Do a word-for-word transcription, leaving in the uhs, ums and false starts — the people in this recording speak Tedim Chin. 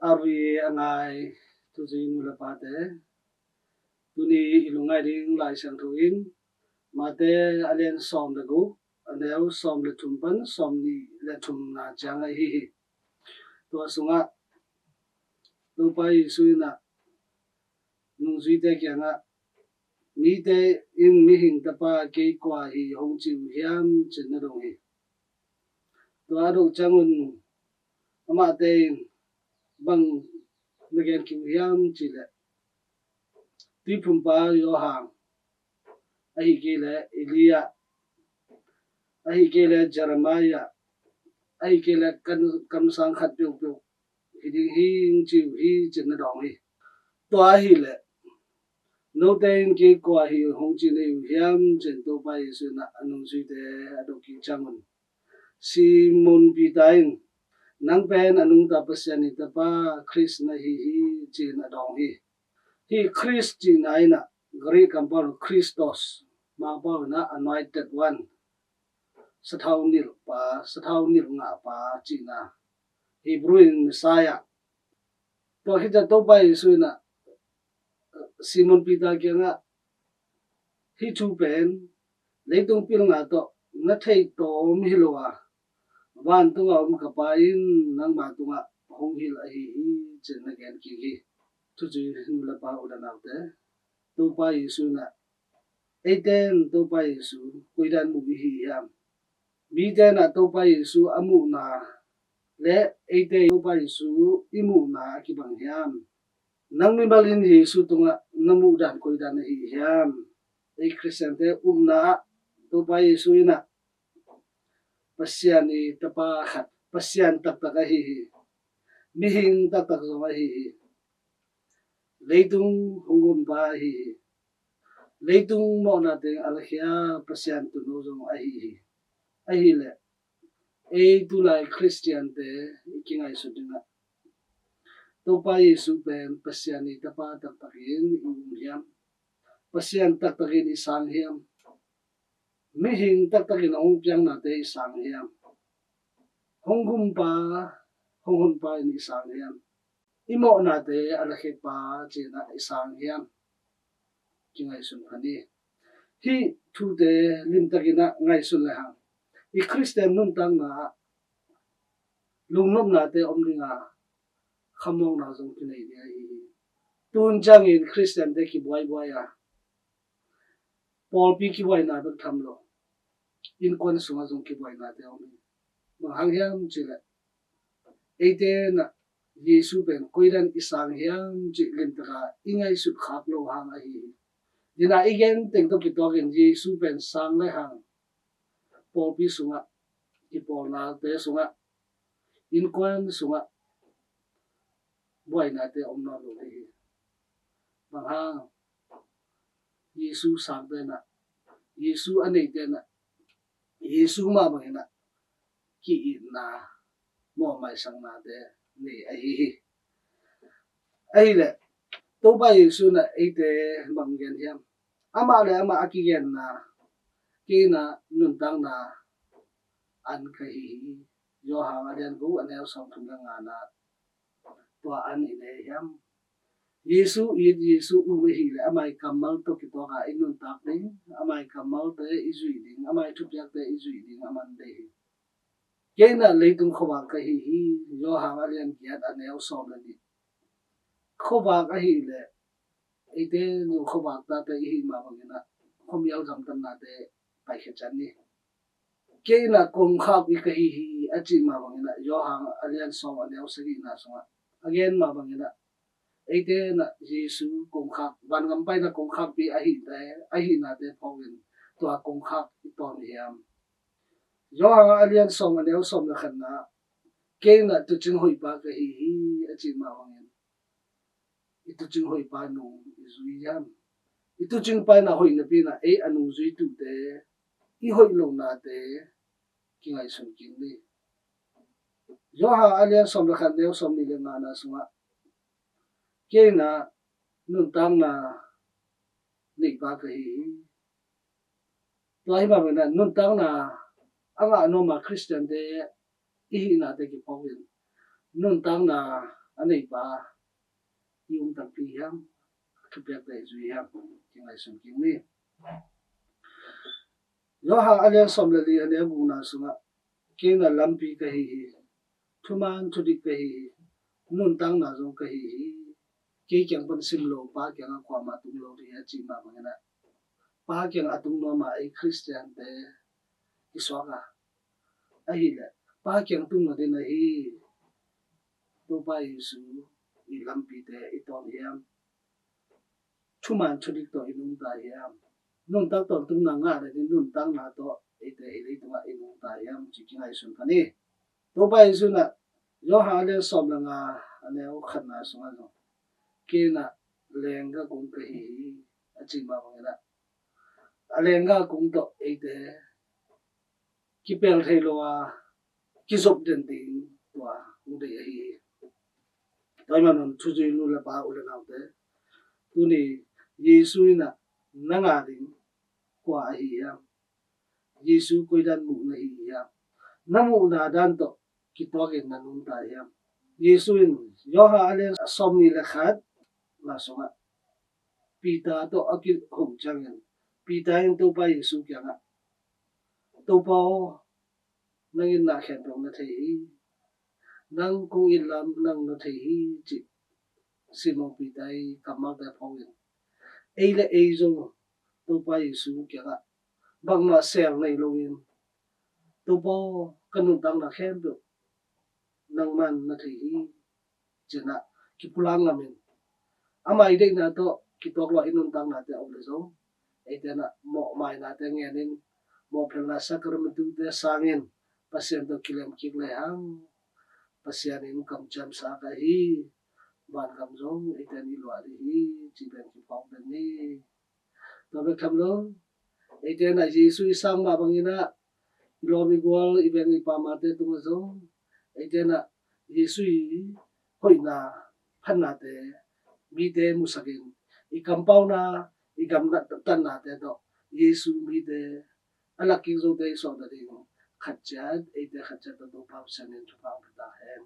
R V A a ngai thuci nu le pate, tuni i lungngai ding Lai Siangtho in Mate a lian sawm le guk, a neu sawm le thum pan sawm nih le thumna ciang ahi hi. Tua sungah Topa Jesu in ah nungzuite kiangah, "Mite in Mihing Tapa kei kua hi hong ci uh hiam?" ci-in na dong hi. Tua a dong ciangun amahte in bang na gen kik uh hiam cih leh, "Tuiphumpa Johan, ahih kei leh Elijah, ahih kei leh Jeremiah, ahih kei leh kam, kamsang khat peuhpeuh hi ding hi, hong ci uh hi," ci-in na dawng hi. Tua ahih leh, "Note in kei kua hi hong ci na hi uh hiam?" ci-in Topa Jesu in ah a nungzuite a dong kik ciangun, Simon Peter in, "Nang pen a nungta Pasian i Tapa Khrist na hi hi," ci-in a dawng hi. Hih Khrist cihna in ah Greek kampau Christos, Mangpau in ah anointed one, sathau nilhpa, sathau nilh ngahpa cihna, Hebrew in Messiah. Tua khit ciang Topa Jesu in ah Simon Peter kiangah, "Hih thu pen leitung pilna tawh na theih tawm hi lo a, vantung a om ka Pa in nangma tungah hong hilh ahi hi," ci-in na gen kik hi. Thuci nu le pa, u le naute, Topa Jesu in ah eite in Topa Jesu koidan muh i hi hiam? Mite in ah Topa Jesu a muhna le eite Topa Jesu i muhna a kibang hiam? Nang mimal in Jesu tungah na muhdan koidan ahi hiam? Ei Khristiante upna ah Topa Jesu in ah Pasian i Tapa khat, Pasian taktak ahi hi. Mihing taktak zong ahi hi. Leitung hong honpa ahi hi. Leitung mawhna teng a lakhia Pasian tuuno zong ahi hi. Ahih leh ei tulai Khristiante i kingaihsut ding ah, Topa Jesu pen Pasian i Tapa taktakin i um hiam? Pasian taktakin i sang hiam? Mihing taktakin a hong piaknate i sang hiam? Hong gumpa, hong honpa in i sang hiam? I mawhnate a lakhia pa ci-in ah i sang hiam? Kingaihsun pha ni. Hih thute limtakin ah ngaihsun le hang, i Khristian nuntakna ah lungnopnate om ding a, khamawkna zong kinei ding ahi hi. Tun ciangin Khristiante kibuaibuai a, pawlpi kibuaina bek tham lo, innkuan sungah zong kibuainate om hi. Bang hang hiam cih leh, eite in ah Jesu pen koidan i sang hiam cih limtaka i ngaihsut khak lo hang ahi hi. Dina i gen teng tawh kituakin Jesu pen sang le hang, pawlpi sungah, kipawlnate sungah, innkuan sungah buainate om nawn lo ding hi. Bang hang? Jesu sangte in ah, Jesu a neite in ah, Jesu mah bangin ah ki-itna, mawhmaisaknate nei ahi hi. Ahih leh Topa Jesu in ah eite bang gen hiam? Amah le amah a kigenna, kei in ah nuntakna an ka hi hi. Johan a lian guk, a neu sawmthum le ngana, tua an i nei hiam? Jesu it, Jesu um ahih leh amah i kammal tawh kituak a i nuntak ding, amah i kammalte i zuih ding, amah i thupiakte i zuih ding a man ding hi. Kei in ah leitung khuavak ka hi hi. Johan a lian giat, a neu sawm le nih. Khuavak ahih leh eite zong khuavak tate i hih mah bangin ah khuamial gamtatnate paikhia ciat ni. Kei in ah kongkhakpi ka hi hi a cih mah bangin ah Johan a lian sawm, a neu sagihna sungah a gen mah bangin ah eite in ah Jesu kongkhak, vangam paina kongkhakpi ahihte, ahihnate phawkin tua kongkhak i tawm hiam? Johan a lian sawm, a neu sawm le khatna, kei in ah tuucing hoihpa ka hi hi a cih mah bangin i tuucing hoihpa nung i zui hiam? I tuucingpa in ah hoih napi in ah ei a nungzui tuute, i hoih lohnate kingaihsun kik ni. Johan a lian sawm le khat, neu sawm nih le ngana sungah, kei in ah nuntakna neipa ka hi hi. Tua hi mah bangin ah nuntakna a ngah nuam a Khristiante i hihnate kiphawkin nuntakna a neipa i um takpi hiam, a thupiakte i zui hiam, kingaihsun kik ni. Johan a lian sawm le li a neu gukna sungah, "Kei na lampi ka hi hi, thuman thudik ka hi hi, nuntakna zong ka hi hi. Kei kiang pan sim lo Pa kiangah kuamah tung lo ding hi," a cih mah bangin ah, Pa kiang a tung nuam a ei Khristiante i suak a, ahih leh Pa kiang tung lo ding ahi Topa Jesu i lampite i tawn hiam? Thuman thudik tawh i nungta hiam? Nuntak tawntungna ngah le ding nuntakna tawh eite i leitungah i nungta hiam, ci kingaihsun pah ni. Topa Jesu in ah Johan a lian sawm le nga a neu khatna sungah zong, "Kei in ah leenggah kung ka hi hi," a cih mah bangin ah, a leenggah kung tawh eite kipel thei lo a, kizop den ding tua hong deih ahi hi. Tua ahih manin thuzui nu le pa, u le naute, tuni Jesu in ah na ngah ding kua ahi hiam? Jesu koidan muh na hi hiam? Na muhna dan tawh kituakin na nungta hiam? Jesu in Johan a lian sawmnih le khat na sungah Peter tawh a kihong ciangin, Peter in Topa Jesu kiangah, "Topa aw, nang in na khempeuh na thei hi. Nang kong it lam nang na thei hi," cih Simon Peter i kammalte phawkin, ei le ei zong Topa Jesu kiangah bangmah sel nei loin, "Topa aw, ka nuntakna khempeuh nangman na thei hi," ci-in ah kipulak ngamin, ama i deihna tawh kituak lua i nuntaknate a om leh zong, eite in ah mawhmainate ngenin, mawhphelhna sakramentute sangin, Pasian tawh kilem kik lehang, Pasian in kamciamsa ka hi, vangam zong eite in i luah ding hi, ci pen kiphawk den ni. Tua bek tham lo, eite in ah Jesu i sang mah bangin ah, i lawm i gual, i veng i pamate tungah zong, eite in ah Jesu i hoihna, phatnate mite musakin, i kampauna, i gamtatnate tawh Jesu mite, a lak kik zote i suahtak ding khat ciat, eite khat ciat tawh Topa Pasian in thupha hong pia ta hen.